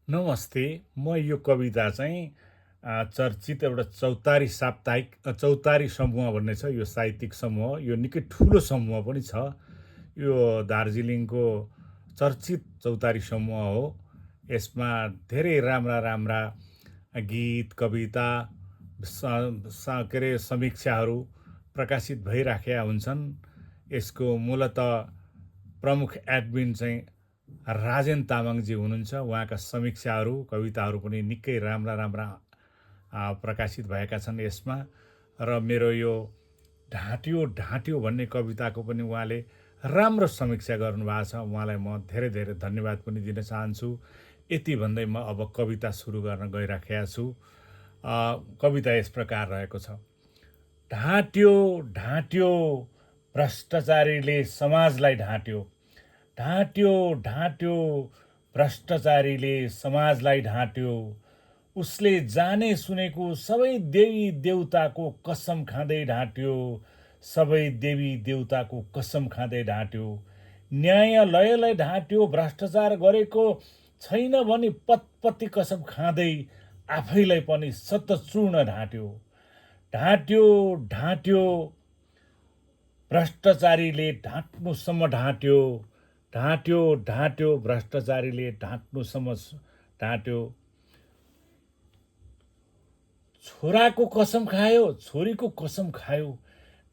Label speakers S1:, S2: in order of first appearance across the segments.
S1: नमस्ते। म यो कविता चाहिँ चर्चित एउटा चौतारी साप्ताहिक चौतारी समूह भन्ने छ। यो साहित्यिक समूह, यो निकै ठुलो समूह पनि छ। यो दार्जिलिङको चर्चित चौतारी समूह हो। यसमा धेरै राम्रा राम्रा गीत, कविता, के अरे समीक्षाहरू प्रकाशित भइराखेका हुन्छन्। यसको मूलत प्रमुख एडमिन चाहिँ राजेन तामाङजी हुनुहुन्छ। उहाँका समीक्षाहरू, कविताहरू पनि निकै राम्रा राम्रा प्रकाशित भएका छन् यसमा। र मेरो यो ढाँट्यो ढाँट्यो भन्ने कविताको पनि उहाँले राम्रो समीक्षा गर्नुभएको छ। उहाँलाई म धेरै धेरै धन्यवाद पनि दिन चाहन्छु। यति भन्दै म अब कविता सुरु गर्न गइराखेका छु। कविता यस प्रकार रहेको छ। ढाँट्यो ढाँट्यो भ्रष्टाचारीले समाजलाई ढाँट्यो। ढाँट्यो ढाँट्यो भ्रष्टाचारीले समाजलाई ढाँट्यो। उसले जाने सुनेको सबै देवी देउताको कसम खाँदै ढाँट्यो। सबै देवी देउताको कसम खाँदै ढाँट्यो। न्यायालयलाई ढाँट्यो। भ्रष्टाचार गरेको छैन भनी पतपति कसम खाँदै आफैलाई पनि शतचूर्ण ढाँट्यो। ढाँट्यो ढाँट्यो भ्रष्टाचारीले ढाँट्नुसम्म ढाँट्यो। ढाँट्यो ढाँट्यो भ्रष्टाचारीले ढाँट्नुसम्म ढाँट्यो। छोराको कसम खायो, छोरीको कसम खायो,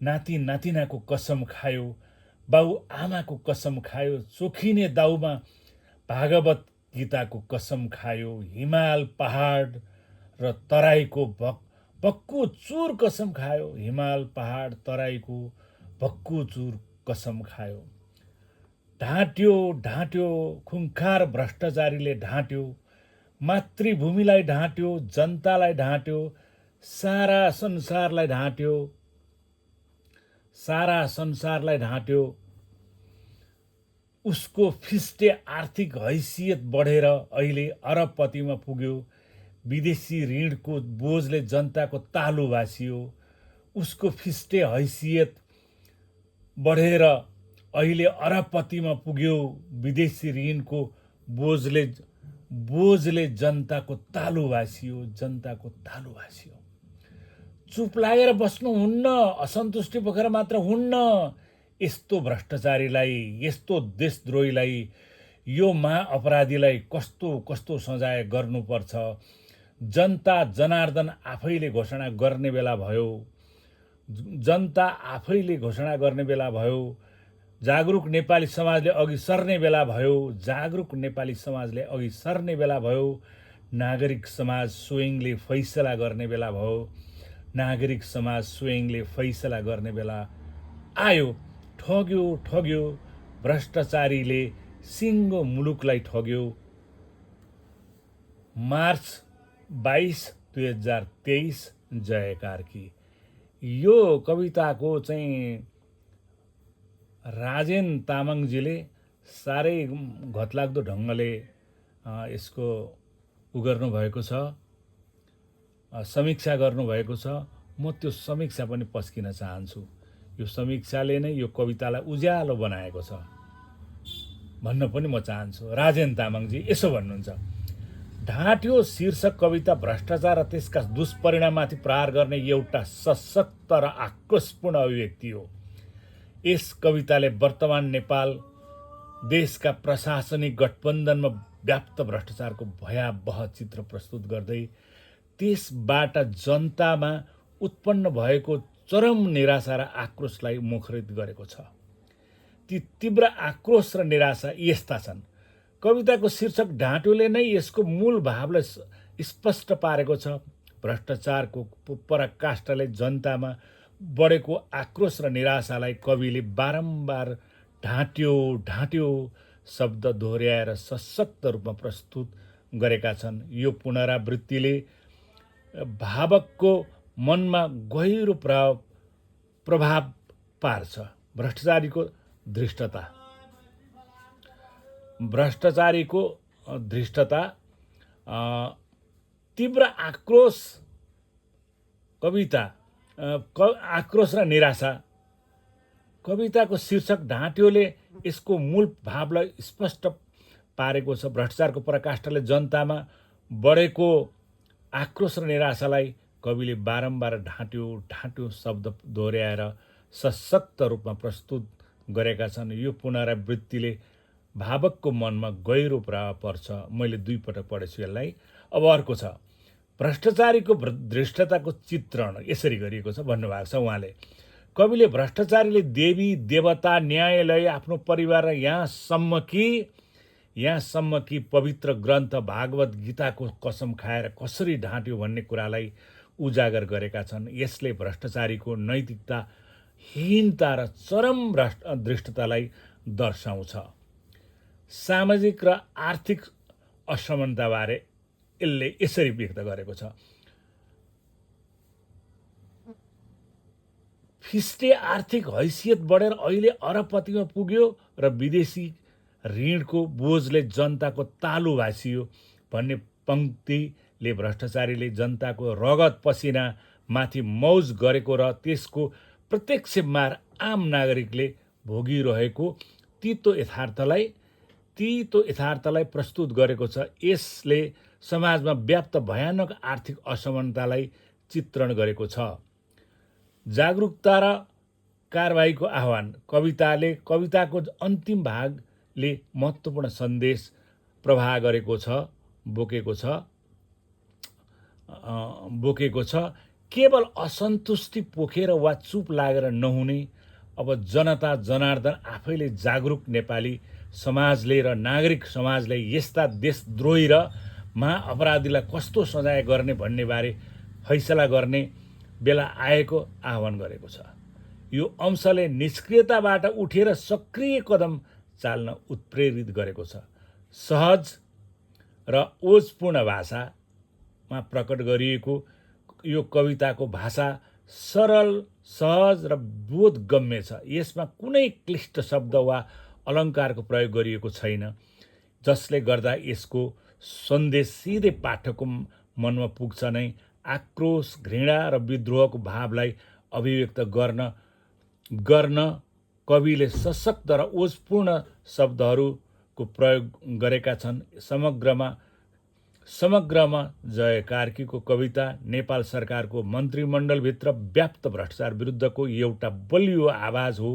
S1: नाति नातिनाको कसम खायो, बाउ आमाको कसम खायो, चोखिने दाउमा भागवत गीताको कसम खायो। हिमाल पहाड र तराईको भक्कु चुर कसम खायो। हिमाल पहाड तराईको भक्कु चुर कसम खायो। ढाँट्यो ढाँट्यो खुङ्खार भ्रष्टाचारीले ढाँट्यो। मातृभूमिलाई ढाँट्यो, जनतालाई ढाँट्यो, सारा संसारलाई ढाँट्यो। सारा संसारलाई ढाँट्यो। उसको फिस्टे आर्थिक हैसियत बढेर अहिले अरबपतिमा पुग्यो। विदेशी ऋणको बोझले जनताको तालु भासियो। उसको फिस्टे हैसियत बढेर अहिले अरबपतिमा पुग्यो। विदेशी ऋणको बोझले जनताको तालु भासियो। जनताको तालु भासियो। चुप लागेर बस्नुहुन्न, असन्तुष्टि बोकेर मात्र हुन्न। यस्तो भ्रष्टाचारीलाई, यस्तो देशद्रोहीलाई, यो महाअपराधीलाई कस्तो कस्तो सजाय गर्नुपर्छ। जनता जनार्दन आफैले घोषणा गर्ने बेला भयो। जनता आफैले घोषणा गर्ने बेला भयो। जागरुक नेपाली समाजले अघि सर्ने बेला भयो। जागरुक नेपाली समाजले अघि सर्ने बेला भयो। नागरिक समाज स्वयंले फैसला गर्ने बेला भयो। नागरिक समाज स्वयंले फैसला गर्ने बेला आयो। ठग्यो ठग्यो भ्रष्टाचारीले सिङ्गो मुलुकलाई ठग्यो। मार्च 22, 2023 जय कार्की। यो कविताको चाहिँ राजेन तामाङजीले साह्रै घतलाग्दो ढङ्गले यसको गर्नुभएको छ, समीक्षा गर्नुभएको छ। म त्यो समीक्षा पनि पस्किन चाहन्छु। यो समीक्षाले नै यो कवितालाई उज्यालो बनाएको छ भन्न पनि म चाहन्छु। राजेन तामाङजी यसो भन्नुहुन्छ। ढाँट्यो शीर्षक कविता भ्रष्टाचार र त्यसका दुष्परिणाममाथि प्रहार गर्ने एउटा सशक्त र आक्रोशपूर्ण अभिव्यक्ति हो। यस कविताले वर्तमान नेपाल देशका प्रशासनिक गठबन्धनमा व्याप्त भ्रष्टाचारको भयावह चित्र प्रस्तुत गर्दै त्यसबाट जनतामा उत्पन्न भएको चरम निराशा र आक्रोशलाई मुखरित गरेको छ। ती तीव्र आक्रोश र निराशा यस्ता छन्। कविताको शीर्षक ढाँट्योले नै यसको मूल भावलाई स्पष्ट पारेको छ। भ्रष्टाचारको पराकाष्ठले जनतामा बढेको आक्रोश र निराशालाई कविले बारम्बार ढाँट्यो ढाँट्यो शब्द दोहोर्याएर सशक्त रूपमा प्रस्तुत गरेका छन्। यो पुनरावृत्तिले भावकको मनमा गहिरो प्रभाव पार्छ। भ्रष्टाचारीको धृष्टता, तीव्र आक्रोश कविता, आक्रोश र निराशा। कविताको शीर्षक ढाँट्योले यसको मूल भावलाई स्पष्ट पारेको छ। भ्रष्टाचारको पराकाष्ठले जनतामा बढेको आक्रोश र निराशालाई कविले बारम्बार ढाँट्यो शब्द दोहोऱ्याएर सशक्त रूपमा प्रस्तुत गरेका छन्। यो पुनरावृत्तिले भावकको मनमा गहिरो प्रभाव पर्छ। मैले 2 पटक पढेछु यसलाई। अब अर्को छ, भ्रष्टाचारीको धृष्टताको चित्रण यसरी गरिएको छ भन्नुभएको छ उहाँले। कविले भ्रष्टाचारीले देवी देवता न्यायालय आफ्नो परिवार र यहाँसम्म कि पवित्र ग्रन्थ भागवत गीताको कसम खाएर कसरी ढाँट्यो भन्ने कुरालाई उजागर गरेका छन्। यसले भ्रष्टाचारीको नैतिकताहीनता र चरम धृष्टतालाई दर्शाउँछ। सामाजिक र आर्थिक असमानताबारे यसले यसरी व्यक्त गरेको छ। फिस्टे आर्थिक हैसियत बढेर अहिले अरबपतिमा पुग्यो र विदेशी ऋणको बोझले जनताको तालु भाँसियो भन्ने पंक्तिले भ्रष्टाचारीले जनताको रगत पसिना माथि मौज गरेको र त्यसको प्रत्यक्ष मार आम नागरिकले भोगिरहेको तीतो यथार्थलाई प्रस्तुत गरेको छ। यसले समाजमा व्याप्त भयानक आर्थिक असमानतालाई चित्रण गरेको छ। जागरुकता र कारबाहीको आह्वान। कविताको अन्तिम भागले महत्त्वपूर्ण सन्देश प्रवाह बोकेको छ। केवल असन्तुष्टि पोखेर वा चुप लागेर नहुने। अब जनता जनार्दन आफैले जागरुक नेपाली समाजले र नागरिक समाजले यस्ता देशद्रोही र महाअपराधीलाई कस्तो सजाय गर्ने भन्ने बारे फैसला गर्ने बेला आएको आह्वान गरेको छ। यो अंशले निष्क्रियताबाट उठेर सक्रिय कदम चाल्न उत्प्रेरित गरेको छ। सहज र ओजपूर्ण भाषामा प्रकट गरिएको यो कविताको भाषा सरल, सहज र बोधगम्य छ। यसमा कुनै क्लिष्ट शब्द वा अलङ्कारको प्रयोग गरिएको छैन, जसले गर्दा यसको सन्देश सिधै पाठकको मनमा पुग्छ नै। आक्रोश, घृणा र विद्रोहको भावलाई अभिव्यक्त गर्न कविले सशक्त र ओजपूर्ण शब्दहरूको प्रयोग गरेका छन्। समग्रमा जय कार्कीको कविता नेपाल सरकारको मन्त्रीमण्डलभित्र व्याप्त भ्रष्टाचार विरुद्धको एउटा बलियो आवाज हो।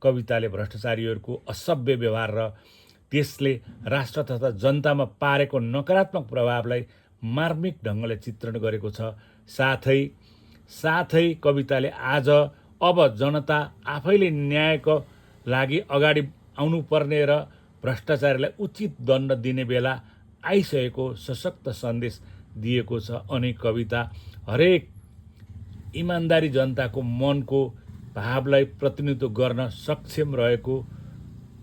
S1: कविताले भ्रष्टाचारीहरूको असभ्य व्यवहार र त्यसले राष्ट्र तथा जनतामा पारेको नकारात्मक प्रभावलाई मार्मिक ढङ्गले चित्रण गरेको छ। साथै कविताले अब जनता आफैले न्यायको लागि अगाडि आउनुपर्ने र भ्रष्टाचारीलाई उचित दण्ड दिने बेला आइसकेको सशक्त सन्देश दिएको छ। अनि कविता हरेक इमान्दारी जनताको मनको भावलाई प्रतिनिधित्व गर्न सक्षम रहेको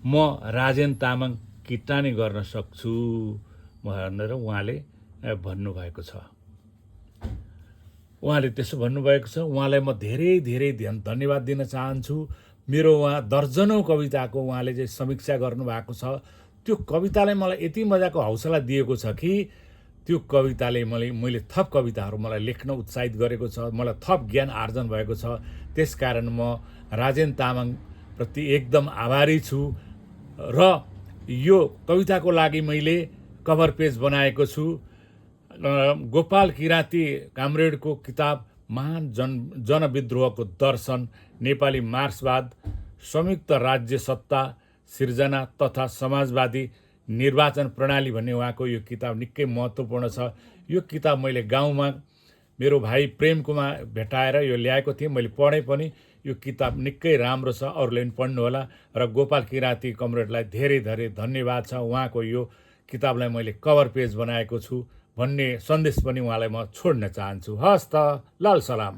S1: म राजेन तामाङ किटानी गर्न सक्छु भनेर उहाँले भन्नुभएको छ। उहाँले त्यसो भन्नुभएको छ। उहाँलाई म धेरै धेरै धन्यवाद दिन चाहन्छु। मेरो उहाँ दर्जनौँ कविताको उहाँले चाहिँ समीक्षा गर्नुभएको छ। त्यो कविताले मलाई यति मजाको हौसला दिएको छ कि त्यो कविताले मैले थप कविताहरू मलाई लेख्न उत्साहित गरेको छ। मलाई थप ज्ञान आर्जन भएको छ। त्यसकारण म राजेन तामाङप्रति एकदम आभारी छु। र यो कविताको लागि मैले कभर पेज बनाएको छु। गोपाल किराँती कामरेडको किताब महान जनविद्रोहको दर्शन, नेपाली मार्क्सवाद, संयुक्त राज्य सत्ता सिर्जना तथा समाजवादी निर्वाचन प्रणाली भन्ने उहाँको यो किताब निकै महत्त्वपूर्ण छ। यो किताब मैले गाउँमा मेरो भाइ प्रेमकुमार भेटाएर यो ल्याएको थिएँ। मैले पढेँ पनि। यो किताब निकै राम्रो छ, अरूले पनि पढ्नुहोला। र गोपाल किराँती कमरेडलाई धेरै धेरै धन्यवाद छ। उहाँको यो किताबलाई मैले कभर पेज बनाएको छु भन्ने सन्देश पनि उहाँलाई म छोड्न चाहन्छु। हस् त, लाल सलाम।